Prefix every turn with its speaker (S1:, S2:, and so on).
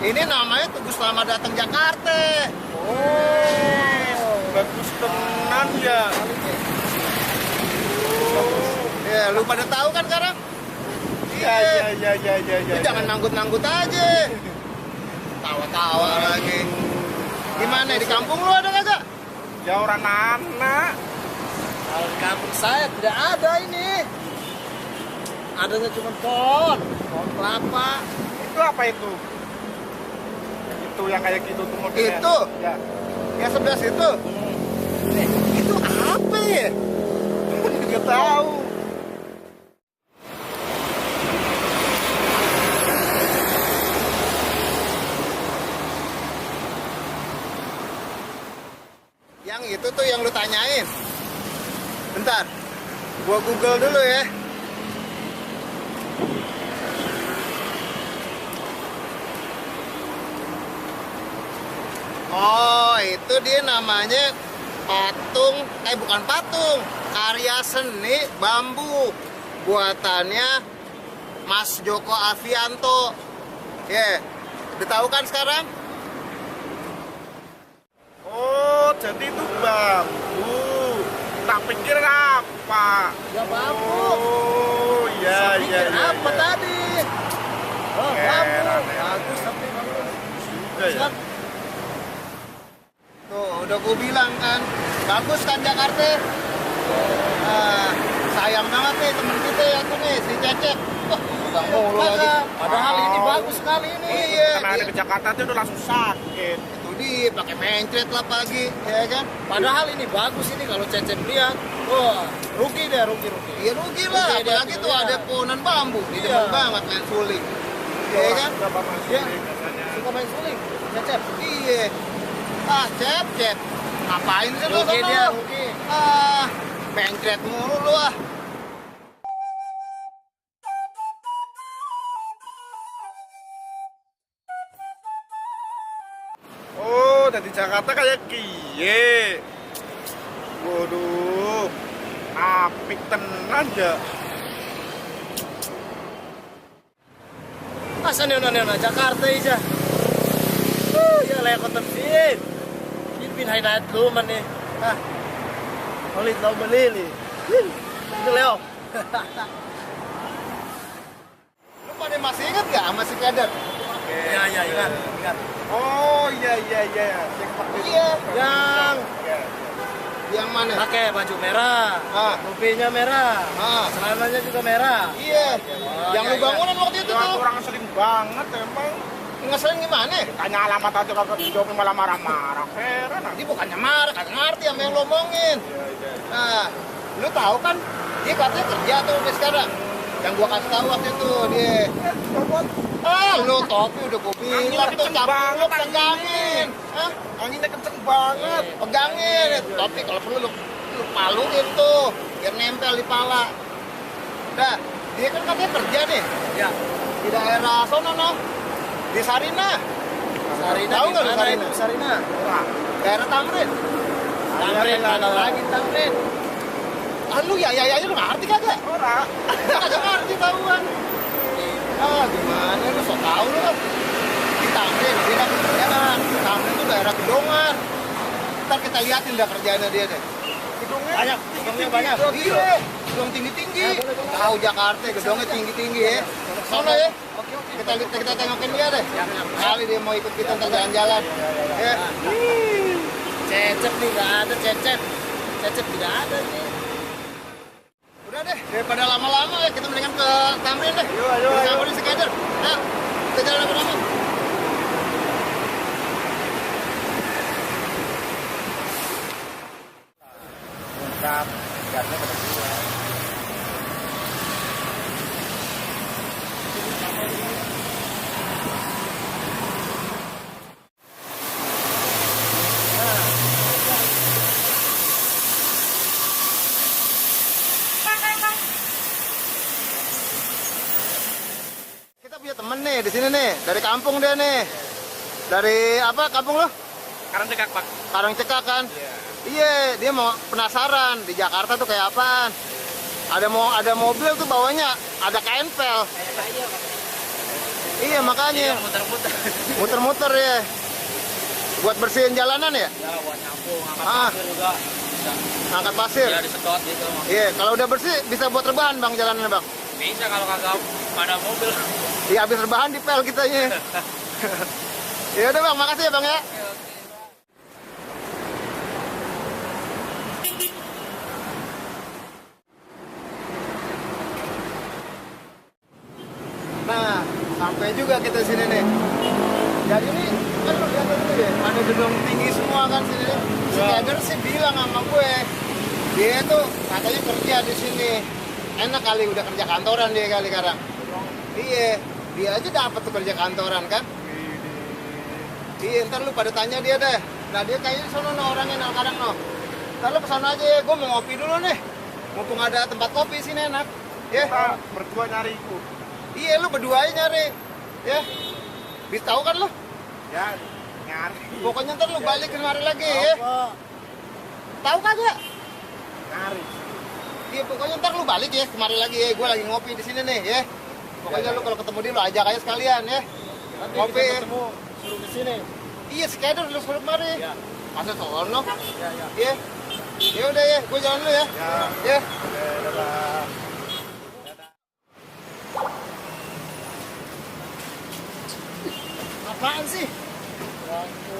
S1: Ini namanya Tugu Selamat Datang Jakarta.
S2: Oh, bagus tenan ya.
S1: Ya, lu pada tahu kan sekarang?
S2: Iya.
S1: Lu jangan nanggut-nanggut aja. Tawa-tawa lagi. Gimana di kampung lu ada kagak?
S2: Ya orang anak.
S3: Kalau di kampung saya tidak ada ini. Adanya cuma pohon kelapa.
S2: Itu apa itu? Itu yang kayak gitu tuh modelnya.
S1: Itu?
S2: Ya.
S1: Yang sebelah situ? Itu apa ya?
S2: Gak tahu.
S1: Yang itu tuh yang lu tanyain. Bentar, gua Google dulu ya. Oh, itu dia namanya patung, bukan patung, karya seni bambu buatannya Mas Joko Avianto. Udah tahu kan sekarang?
S2: Oh, jadi itu bambu. Tak pikir apa?
S3: Ya bambu.
S2: Oh, iya.
S3: Apa tadi? Oh, bambu. Bagus tapi bagus.
S2: Juga ya.
S1: Tuh, udah gue bilang kan, bagus kan Jakarta. Sayang banget nih temen kita ya tuh nih, si Cecep. Wah, udah mulu lagi.
S3: Padahal ini bagus sekali ini.
S1: Iya,
S2: Karena ada ke Jakarta tuh udah langsung sakit.
S1: itu dia pakai mencret lah pagi, ya kan?
S3: Padahal ini bagus ini kalau Cecep lihat. Wah, rugi deh, rugi.
S1: Iya rugi lah,
S3: Rugi dia
S1: apalagi tuh
S3: punya.
S1: ada pohonan bambu, dia
S3: Iya.
S1: demen banget main suling. Iya kan?
S2: Udah bapak
S3: Iya.
S2: suling biasanya.
S3: Suka main suling, Cecep.
S1: Iya. Cep. Ngapain sih lu
S3: Rugi
S1: sama
S3: dia,
S1: lu?
S3: rugi.
S1: Mencret mulu lu ah.
S2: Oh, dari Jakarta kayak kie. Waduh, apik tenan ya.
S3: Masa nona Jakarta aja. Ya layak konten sih. Ini highlight lu man nih. Kulit lo beli. Itu Leo.
S1: Lu pada masih ingat gak sama si Kader?
S3: Ya, ingat.
S2: Oh, iya. Yang pakai
S1: Iya.
S3: Yang
S1: Yang mana?
S3: pakai baju merah, topinya merah, celananya juga merah.
S1: Iya. Yang lu bangunan waktu itu
S2: Itu
S1: tuh.
S2: orang sering banget emang.
S1: Ngeselin gimana?
S2: Tanya alamat aja kagak dijawab malah marah-marah. Heran.
S1: Dia bukannya marah, kagak ngerti sama yang lo omongin. Nah, lu tahu kan? Dia katanya kerja tuh sampai sekarang. Yang gua kasih tahu waktu itu dia. Lu topi udah gua bilang tuh
S2: kenceng banget,
S1: campur pegangin.
S2: Anginnya kenceng banget.
S1: Pegangin. Topi kalau perlu lu paluin tuh biar nempel di pala. Nah, dia kan katanya kerja nih
S3: Ya.
S1: di daerah sono no. Di Sarina.
S3: Sarina
S1: Tahu nggak lu
S3: gimana
S1: Sarina?
S3: itu Sarina?
S1: Daerah Tamrin.
S3: Tamrin mana lagi Tamrin?
S1: Lu ya lu ngerti kagak?
S2: Ora.
S1: Kagak ngerti tahuan. Gimana lu sok tahu lu. Di Tamrin, dia dapat kerjaan. Tamrin itu daerah Gedongan. Ntar kita liatin dah kerjaannya dia deh.
S2: Gedungnya
S3: Banyak, gedungnya banyak.
S1: Iya, gedung tinggi-tinggi. Tahu Jakarta, gedungnya tinggi-tinggi ya. Sono ya. Kita tengokin dia deh. Kali dia mau ikut kita ntar jalan-jalan. Ya.
S3: Cecep nih nggak ada Cecep. Cecep tidak ada nih.
S1: Udah deh, daripada lama-lama ya kita mendingan ke Tamrin deh.
S2: Ayo.
S1: Sampai si Kader. Nah, kita jalan lama-lama.
S3: Lengkap, gasnya pada keluar.
S1: Kita punya temen nih di sini nih, dari kampung dia nih. Dari apa kampung lo?
S2: Karang Cekak, Pak.
S1: Karangcekak kan?
S2: Iya.
S1: Iya, dia mau penasaran di Jakarta tuh kayak apaan. Ada mobil tuh bawahnya ada kain pel. Iya makanya
S3: muter-muter.
S1: muter-muter ya. Buat bersihin jalanan ya?
S3: Ya buat nyapu, angkat
S1: Ah.
S3: pasir juga bisa.
S1: Angkat pasir.
S3: Ya disedot gitu.
S1: Iya, kalau udah bersih bisa buat rebahan bang jalanannya bang.
S3: Bisa kalau kagak pada mobil.
S1: Iya habis rebahan dipel kitanya. Ya udah bang, makasih ya bang ya. Nah, sampai juga kita sini nih. Jadi ini kan lu lihat dulu deh, ada gedung tinggi semua kan sini. Si Kader sih bilang sama gue, dia tuh katanya kerja di sini. Enak kali udah kerja kantoran dia kali sekarang. Iya, dia aja dapat tuh kerja kantoran kan. Iya, ntar lu pada tanya dia deh. Nah dia kayaknya sono no orangnya no kadang no. Ntar lu kesana aja ya, gue mau ngopi dulu nih. Mumpung ada tempat kopi sini enak. Ya.
S2: Kita berdua nyari itu.
S1: Iya lu berdua aja nyari. Ya. Bisa tahu kan lu?
S2: Ya, nyari.
S1: Pokoknya ntar lu balik kemari lagi ya. Tahu kagak?
S2: Nyari.
S1: Iya pokoknya ntar lu balik ya kemari lagi ya. Gue lagi ngopi di sini nih ya. Pokoknya lu kalau ketemu dia lu ajak aja sekalian ya.
S3: Nanti
S1: Ngopi
S3: kita
S1: ya.
S3: ketemu suruh ke sini.
S1: Iya sekedar lu suruh kemari.
S3: Ya.
S1: Masa sono?
S3: Ya, ya.
S1: Iya. Ya udah ya, gue jalan dulu ya.
S2: Ya.
S1: Ya.
S2: Oke, dadah.
S1: Apaan sih?
S3: Ya, itu